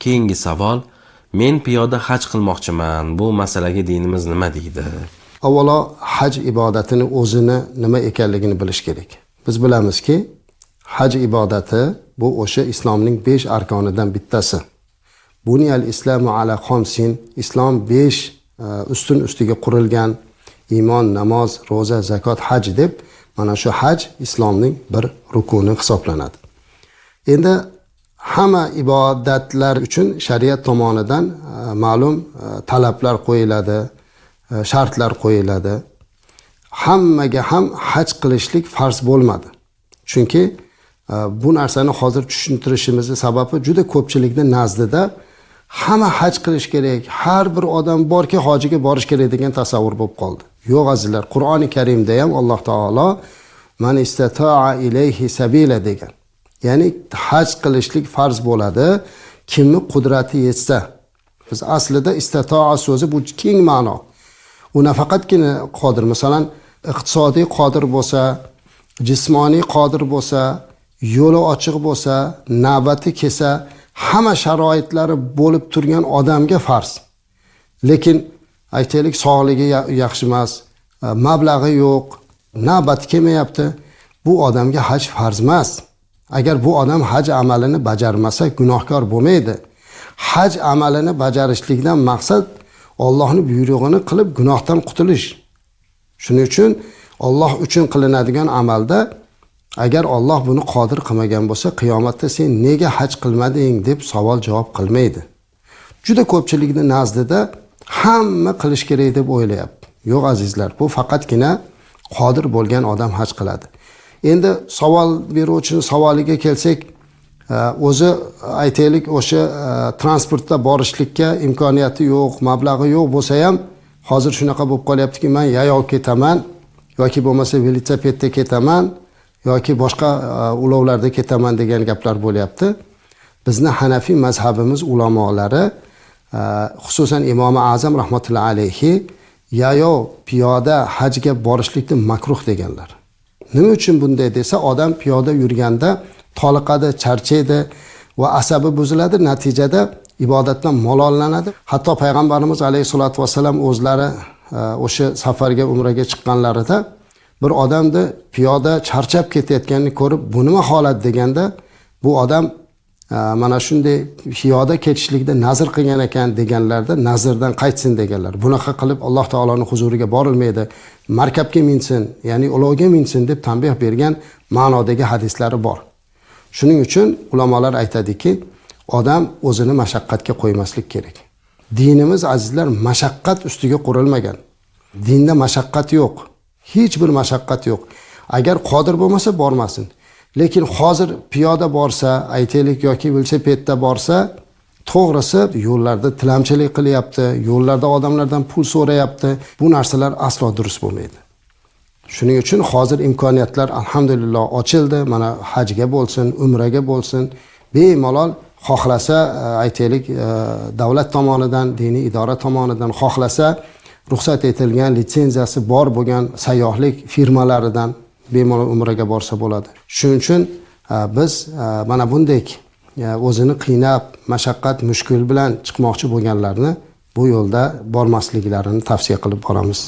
Keyingi savol: men piyoda haj qilmoqchiman. Bu masalaga dinimiz nima deydi? Avvalo haj ibodatini o'zini nima ekanligini bilish kerak. Biz bilamizki, haj ibodati bu o'sha islomning 5 arkonidan bittasi. Buniyal islamu ala xomsin, islom 5 ustun ustiga qurilgan: iymon, namoz, ro'za, zakot, haj deb mana shu haj islomning bir rukuni hisoblanadi. Endi hamma ibodatlar uchun shariat tomonidan ma'lum talablar qo'yiladi, shartlar qo'yiladi. Hammaga ham haj qilishlik farz bo'lmadi. Chunki bu narsani hozir tushuntirishimizni sababi juda ko'pchilikni nazdida hamma haj qilish kerak, har bir odam borki hojiga borish kerak degan tasavvur bo'lib qoldi. Yo'q azizlar, Qur'oni Karimda ham Alloh taolo man istata'a ilayhi sabila degan. Ya'ni haj qilishlik farz bo'ladi, kimni qudrati yetsa. Biz aslida istata'a so'zi bu keng ma'no. U nafaqatgina qodir, masalan, iqtisodiy qodir bo'lsa, jismoniy qodir bo'lsa, yo'li ochiq bo'lsa, navbati kelsa, hamma sharoitlari bo'lib turgan odamga farz. Lekin aytaylik, sog'ligi yaxshi emas, mablag'i yo'q, navbati kelmayapti, bu odamga haj farz emas. Agar bu odam haj amalini bajarmasa gunohkor bo'lmaydi. Haj amalini bajarishlikdan maqsad Allohning buyrug'ini qilib gunohdan qutulish. Shuning uchun Alloh uchun qilinadigan amalda agar Alloh buni qodir qilmagan bo'lsa, qiyomatda sen nega haj qilmading deb savol javob qilmaydi. Juda ko'pchilikning nazdida hamma qilish kerak deb o'ylayapti. Yo'q azizlar, bu faqatgina qodir bo'lgan odam haj qiladi. Endi savol beruvchining savoliga kelsak, o'zi aytaylik o'sha transportda borishlikka imkoniyati yo'q, mablag'i yo'q bo'lsa ham hozir shunaqa bo'lib qolyaptiki, men yayov ketaman yoki bo'lmasa velosipedda ketaman yoki boshqa ulovlarda ketaman degan gaplar bo'lyapti. Bizni Hanafiy mazhabimiz ulamolari, xususan Imom Azam rahmatullohi alayhi yayov piyoda hajga borishlikni makruh deganlar. Nima uchun bunday desa, odam piyoda yurganda toliqadi, charchaydi va asabi buziladi, natijada ibodatdan malollanadi. Hatto payg'ambarimiz alayhisolatu vasallam o'zlari o'sha safarga, umraga chiqqanlarida bir odamni piyoda charchab ketayotganini ko'rib, bu nima holat deganda, bu odam mana shunday piyoda ketishlikda nazr qilgan ekan deganlarda, nazrdan qaytsin deganlar. Bunaqa qilib Alloh taoloning huzuriga borilmaydi. Markabga minsin, ya'ni ulovga minsin deb tanbeh bergan ma'nodagi hadislari bor. Shuning uchun ulamolar aytadiki, odam o'zini mashaqqatga qo'ymaslik kerak. Dinimiz azizlar mashaqqat ustiga qurilmagan. Dinda mashaqqat yo'q. Hech bir mashaqqat yo'q. Agar qodir bo'lmasa bormasin. Lekin hozir piyoda borsa, aytaylik yoki velosipedda borsa, to'g'risi yo'llarda tilamchilik qilyapti, yo'llarda odamlardan pul so'rayapti. Bu narsalar aslo durust bo'lmaydi. Shuning uchun hozir imkoniyatlar alhamdulillah ochildi. Mana hajga bo'lsin, umraga bo'lsin, bemalol xohlasa aytaylik davlat tomonidan, diniy idora tomonidan, xohlasa ruxsat etilgan litsenziyasi bor bo'lgan sayyohlik firmalaridan bemalol umraga borsa bo'ladi. Shuning uchun biz mana bunday o'zini qiynab, mashaqqat, mushkul bilan chiqmoqchi bo'lganlarni bu yo'lda bormasliklarini tavsiya qilib boramiz.